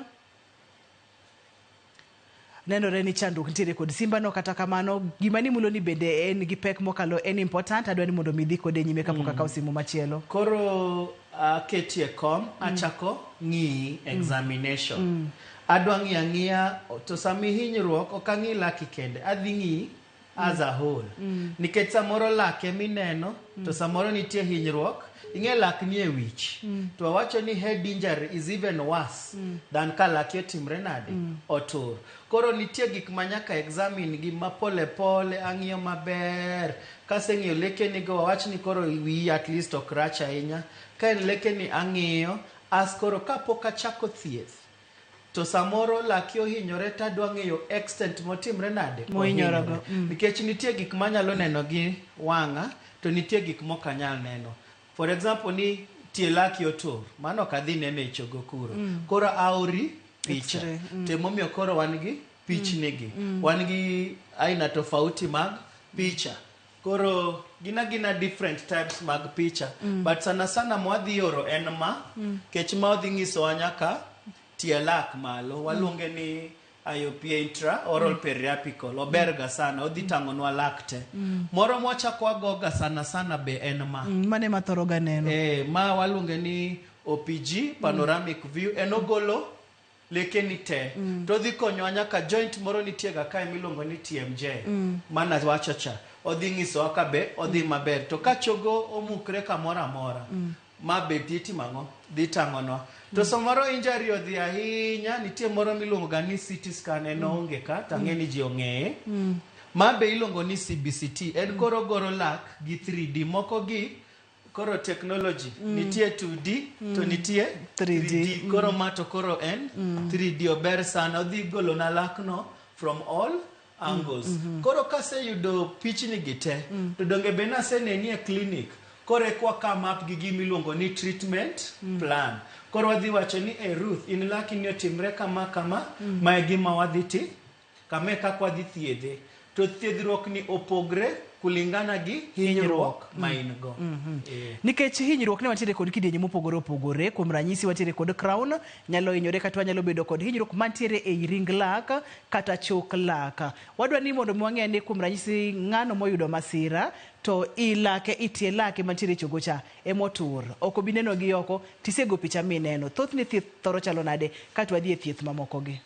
Nenore ni chandruok nitiere kod simba no, kata kamano gima nimulo ni bende en gi pek mokalo en important, adwa ni mondo mi idhi kode nyime kapok akaw simu machielo. Koro aketie kom, achako ng'iyi examination. Adwa ng'iyo ang'iya to sama ihinyruok ok ang'i laki kende, adhi ng'iyi as a whole. Nikech samoro lak emineno, to samoro nitie hinyruok, ing'e lak nie wich. To awacho ni head injury is even worse than ka laki otimre nade, otur. Koro nitie gik ma nyaka examine gi ma pole pole, ang'iyo maber. Kaseng'iyo lekeni go, wawach ni koro wiyi at least ok rach ahinya. Ka en lekeni ang'iyo, as koro kapok achako thieth, to samoro laki ohinyore tadwa ng'eyo extent motimre nade Mohinyorego. ohinyore. Nikech nitie gik manyalo neno gi wang'a, to nitie gik mok anyal neno. For example ni tie laki otur, mano ok adhi neno e chogo kuro. Koro aori picha. X-ray, To emomiyo koro wan gi pichnigi. Wan gi aina tofauti mag picha. Koro gin agina different types mag picha. But sana sana mwadhi oro en ma, kech ma odhi nyisowa nyaka tie lak malo. Waluonge ni IOPA, intra oral periapical. Ober ga sana, odhi tang'onwa lak te. Moro mwachako wagoga sana sana be en ma. Mane ma thoro ga neno. Ma waluonge ni OPG, panoramic view. En ogolo leke ni te. To odhi konyowa nyaka joint moro nitie ga kae miluongo ni TMJ. Mana wacho cha. Odhi nyisowa ka be odhi maber. To ka chogo omukre kamoro amora, ma be dhi timo ang'o? Dhi tang'onwa. To samoro injury odhi ahinya, nitie moro miluongo ga ni CT scan, en oonge ka, to ang'e ni ji ong'eye. Ma be iluongo ni CBCT, en koro goro lak gi 3D. Moko gi koro technology, nitie 2D to nitie 3D. 3D. Koro ma to koro en 3D, ober sana, odhi golo na lakno from all angles. Koro kaseyudo pichni gi te, to donge be naseneni e clinic, koro eka come up gi gima iluongo ni treatment plan. Koro wadhi wacho ni e Ruth, in laki ni otimre kama kama, ma e gima wadhi ti, kama e kaka wadhi thiedhe. To thiedhruok ni opogre kulingana gi hinyruok ma in go. Nikech hinyruok ne wantiere kod kidienje mopogore opogore. Kuom ranyisi, wantiere kod crown nyalo hinyore, kata wanyalo bedo kod hinyruok mantiere ei ring lak kata chok lak. Wadwa ni mondo mi wang'e ni kuom ranyisi ng'ano moyudo masira to i lake, i tie lake mantiere e chogo cha emotur, ok obi neno gi oko, tisego picha mineno. Thothne thieth thoro chalo nade ka wadhi e thieth mamoko gi?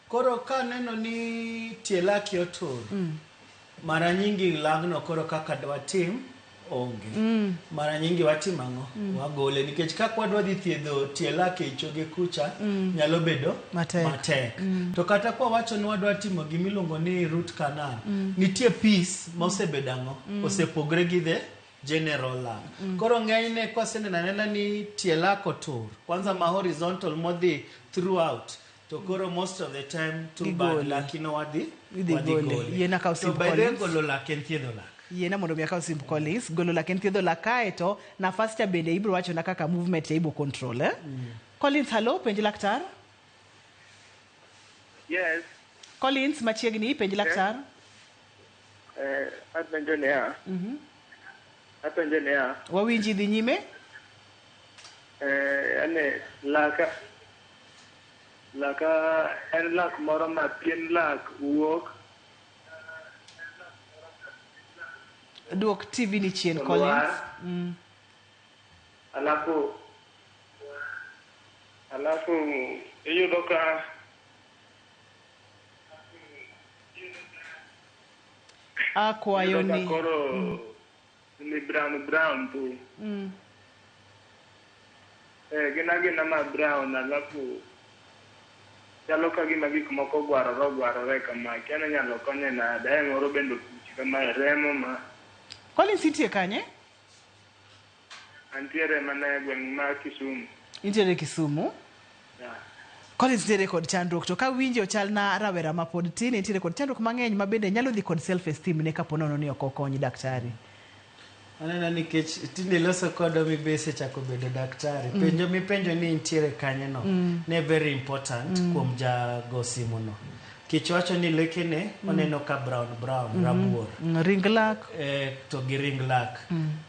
Koro ka neno ni tie laki otur, mara nyingi lagno koro kaka dwatim onge. Mara nyingi watim ang'o? Wagole, nikech kaka wadwa dhi thiedho tie lak e choge kucha, nyalo bedo matek. Matek. To kata kwa wacho ni wadwa timo gimiluongo ni root canal, nitie piece ma osebedo ang'o? Osepogre gi the general lak. Koro ng'enyne kwaseneno anena ni tie lak otur, kwanza ma horizontal modhi throughout, to koro most of the time too bad, Gigole. lakino wadhi Idhi wadhi gole. gole. Yiena kaw To simb by the way, Collins. golo lak en thiedho lak. Yiena mondo mi akaw simb Collins. Golo lak en thiedho lak, kaeto nafas cha bende ibiro wachona kaka movement cha ibo control, eh? Collins, hello, penj laktar. Yes. Collins, machiegni, penj laktar. Apenjo niya, apenjo niya, Wawinji, dhi nyime. Ane laka, laka en lak moro ma pien lak wuok Duok TV ni chien, to Collins. lwar. Alafu iyudo ka Akwayo iyudo ka ni koro ni brown brown tu. Gin agina ma brown, alafu chalo ka gima gik moko ogwarore ogwarore kama, kia ni inyalo konye nade. Ae moro bende opuch kama remo ma. Collins, intie kanye? Antiere mana e gweng' ma Kisumu. Intiere Kisumu? Yeah. Collins nitiere kod chandruok, to ka winjo chal na rawera ma pod tin, nitiere kod chandruok mang'eny ma bende nyalo dhi kod self esteem ne kapo nono ni ok okony daktari. Aneno nikech tinde loso kodwa mibe isechako bedo daktari. Penjo mipenjo ni intiere kanye no, ne very important kuom jago simu no. Kech wacho ni lekene oneno ka brown brown, rabuor. Ring lak. To gi ring lak.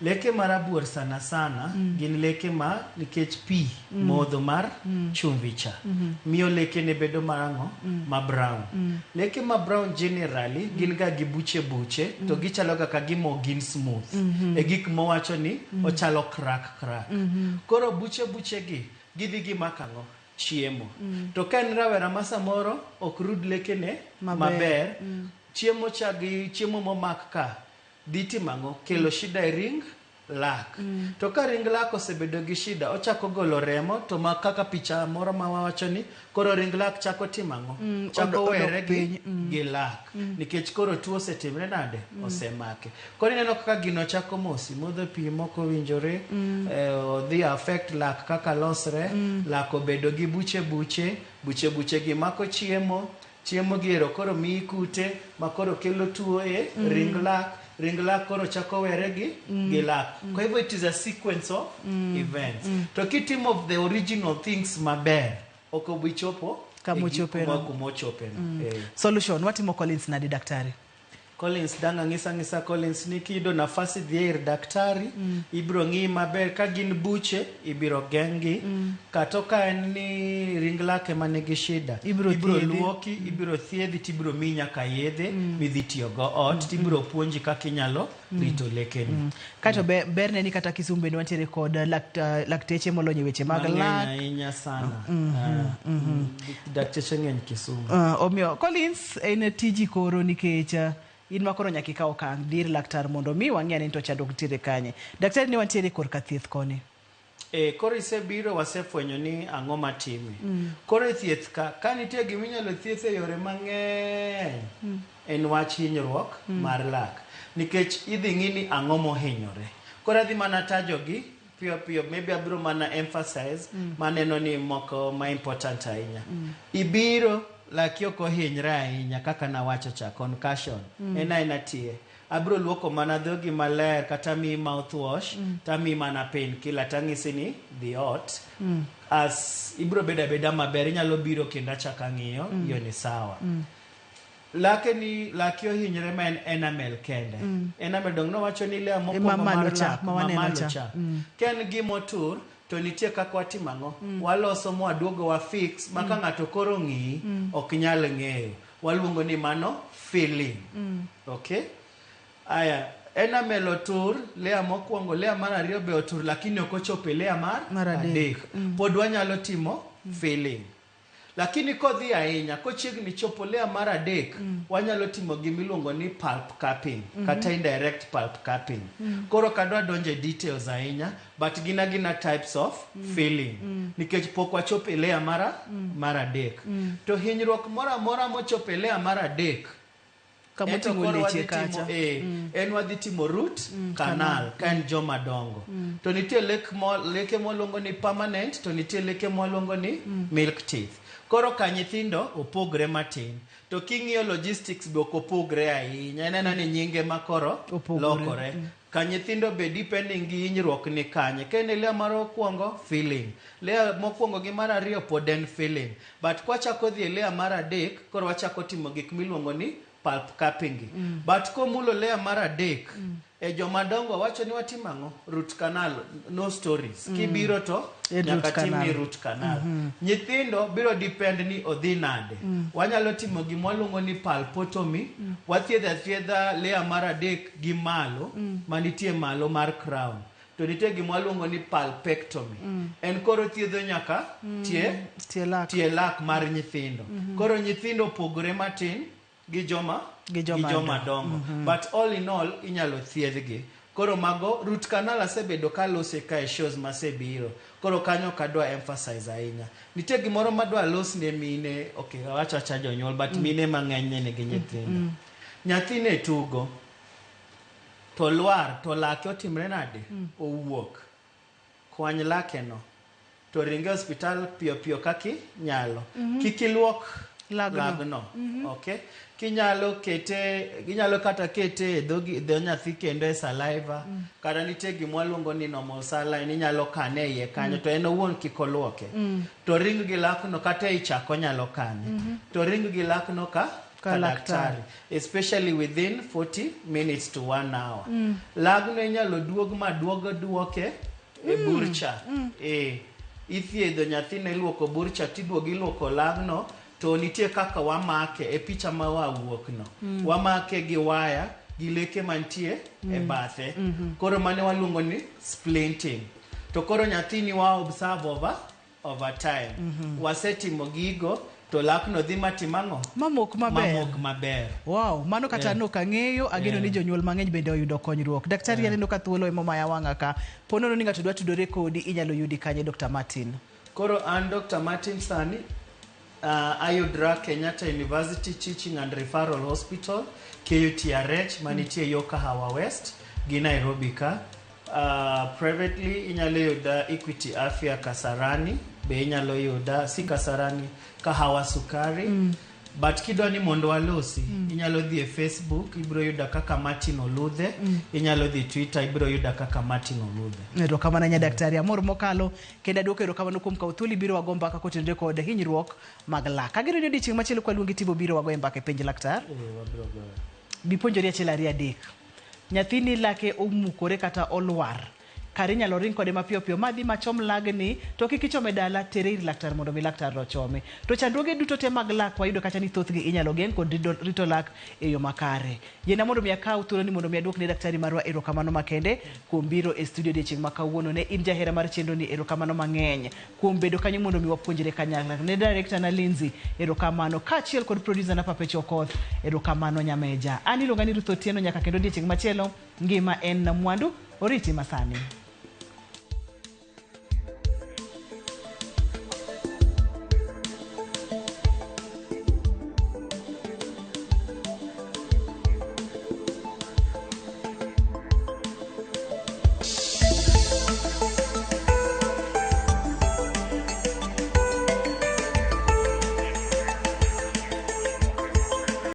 Leke ma rabuor sana sana gin leke ma nikech pi modho mar chumvi cha. Miyo lekene bedo marang'o? Ma brown. Leke ma brown generally gin ga gi buche buche, to gichalo ga ka gima gin smooth. E gik mowacho ni ochalo crack crack. Koro buche buche gi gidhi gimako ang'o? Chiemo. To ka en rawera ma samoro ok rud lekene maber, maber, chiemo cha gi chiemo momak ka dhi timo ang'o? Kelo shida e ring lak. To ka ring lak osebedo gi shida, ochako golo remo, to ma kaka picha moro ma wawacho ni koro ring lak chako timo ang'o? Chako odok were gi, piny. Gi lak. Nikech koro tuo osetimre nade? Osemake. Koro ineno kaka gino chako mos, imodho pi mok owinjore, odhi affect lak kaka losre, lak obedo gi buche buche, buche buche gi mako chiemo, chiemo gi ero koro miyi kute ma koro kelo tuo e ring lak, ring lak koro chako were gi, gi lak. Kwa hivyo it is a sequence of events. To kitimo the original things maber, ok obi chopo Kama e gik ochopeno. kuma ochopeno. Solution, watimo Collins nade daktari? Collins dang' ang'isa ang'isa Collins ni kiyudo nafasi dhi ir daktari ibiro ng'iyi maber ka gin buche ibiro geng'gi kata ka en ni ring lak ema nigi shida Ibiro thiedhi. luoki ibiro thiedhi tibiro miyi nyaka yedhe midhi tiyogo ot tibiro puonji kaka inyalo rito lekeni Kato berne ni kata Kisumu bende wantiere kod lakteche molony e weche mag mang'eny lak. ahinya sana. Ah, dakteche ng'eny Kisumu. Omiyo Collins en tiji koro nikech in ma koro nyaka ikaw okang' dhi ir laktar mondo mi wang'e ane ni to chandruok nitiere kanye. Daktari ni wantiere korka thieth koni. E, koro isebiro wasefwenyo ni ang'o matime. Koro e thieth ka nitie gima inyalo thieth e yore mang'eny en wach hinyruok mar lak nikech idhi ng'i ni ang'o mohinyore. Koro adhi mana tajogi piyo piyo, maybe abiro mana emphasize maneno ni moko ma important ahinya. Ibiro laki ok ohinyre ahinya kaka nawacho cha concussion en aena tie abiro luoko mana dhogi maler kata miyi mouthwash tamiyi mana painkiller tang'isi ni dhi ot as ibiro bedo abeda maber inyalo biro kendo achako ang'iyo iyo ni sawa. Lake ni laki ohinyre ma en enamel kende. Enamel dong nowacho ni layer mokwongo Mamalo mar cha, lak ma waneno mamalo cha. cha. Ka en gimotur to nitie kaka watimo ang'o waloso mwaduogo wa fix ma ka ng'ato koro ng'iyi ok nyal ng'eyo waluongo ni mano filling. Okay aya enamel otur layer mokwongo layer mar ariyo be otur lakini ok ochopo e layer mar Mar adek. Pod wanyalo timo filling lakini kodhi ahinya kochiegni chopo layer mar adek wanyalo timo gimiluongo ni pulp capping kata indirect pulp capping. Koro kadwa donjo e details ahinya but gin agina types of filling nikech pok wachopo e layer mar adek. To hinyruok moro amora mochopo e layer mar adek Kama ento oting'o koro leche wadhi timo, kacha. en wadhi timo root canal ka en joma dongo. To nitie leke mwaluongo ni permanent to nitie leke mwaluongo ni milk teeth. Koro ka nyithindo opogre matin to king'iyo logistics be ok opogre ahinya ineno ni nyinge ma koro Opogore. lokore. Ka nyithindo be depending gi hinyruok ni kanye. Ka en e layer mar mokwongo filling, layer mokwongo gi mar ariyo pod en filling but kwachako dhi e layer mar adek koro wachako timo gik miluongo ni pulp capping gi. But komulo layer mar adek e joma dongo wacho ni watimo ang'o root canal no stories. Kibiro to En root nyaka timni canal. root canal. Nyithindo biro depend ni odhi nade. Wanyalo timo gima waluongo ni pulpotomy. Wathiedho athiedha layer mar adek gi malo manitie malo mar crown. To nitie gima waluongo ni pulpectomy. En koro thiedho nyaka Tie lak. tie lak mar nyithindo. Koro nyithindo opogore matin gi joma Gi joma dongo. But all in all inyalo thiedhgi. Koro mago root canal asebedo kalose ka e shows masebiro. Koro kanyo ok adwa emphasize ahinya. Nitie gimoro madwa los ne mine, okay awacho acha jonyuol but mine mang'eny ne nigi nyithindo. Nyathine tugo to lwar to lake otimre nade? Owuok. Kwany lake no to ringe osiptal piyo piyo kaki nyalo. Kik iluok Lagno. lagno. Okay? Kinyalo kete, inyalo kata kete e dho nyathi kendo e saliva kata nitie gima waluongo ni normal saline inyalo kane e iye kanyo to en owuon kik oluoke. To ring gi lakno kata ei chak onyalo kane. To ring gi lakno ka Ka daktari especially within 40 minutes to 1 hour. Lagno inyalo duog ma duog duoke e burcha. Ithiedho nyathino iluoko burcha tiduogo iluoko lagno to nitie kaka wamake e picha ma wawuok no. Wamake gi waya gi leke mantie e bathe. Koro mane waluongo ni splinting. To koro nyathini wa observe over time. Wasetimo gigo to lakno dhi matimo ang'o? Mamok maber. Mamok maber. Wow, mano kata nok ang'eyo, ageno ni jonyuol mang'eny bende oyudo konyruok. Daktari aneno ka thuolo ema omaya wang'a ka. Po nono ni ng'ato dwa tudore kodi, inyalo yudi kanye Dr. Martin? Koro an Dr. Martin sani ayudra Kenyatta University Teaching and Referral Hospital KUTRH manitie yo Kahawa West gi Nairobi ka. Privately inyalo yuda Equity Afya Kasarani, be inyalo yuda si Kasarani, Kahawa Sukari. But kidwa ni mondo walosi, inyalo dhi e Facebook, ibiro yuda kaka Martin Oludhe. Inyalo dhi Twitter, ibiro yuda kaka Martin Oludhe. Erokamano ahinya daktari, amor mokalo kendo aduoko erokamano kuom kawo thuolo ibiro wago mbaka kotenore kod hinyruok mag lak. Ageno ni odiochieng' machielo kwaluongi tibo biro wagoye mbaka e penj laktar. Wabiro goyo. Bipuonjori achiel ariyo adek. Nyathini lake omukore kata olwar. Kare inyalo ring kode mapiyo piyo madhi machom lagni to kik ichome dala tere ir laktar mondo mi laktar ochome. To chandruoge duto te mag lak wayudo kacha ni thothgi inyalo geng' kod rito lak e yo makare. Yiena mondo mi akaw thuolo ni mondo mi aduok ne daktari marwa erokamano makende kuom biro e studio odiechieng' ma kawuono. Ne in jahera mar chenro ni erokamano mang'eny kuom bedo kanyo mondo mi wapuonjre kanyakla. Ne director na Lindsay erokamano kaachiel kod producer na Papecho Okoth erokamano nyameja. An iluonga ni Ruth Otieno nyaka kendo odiechieng' machielo ngima en na mwandu oriti masani.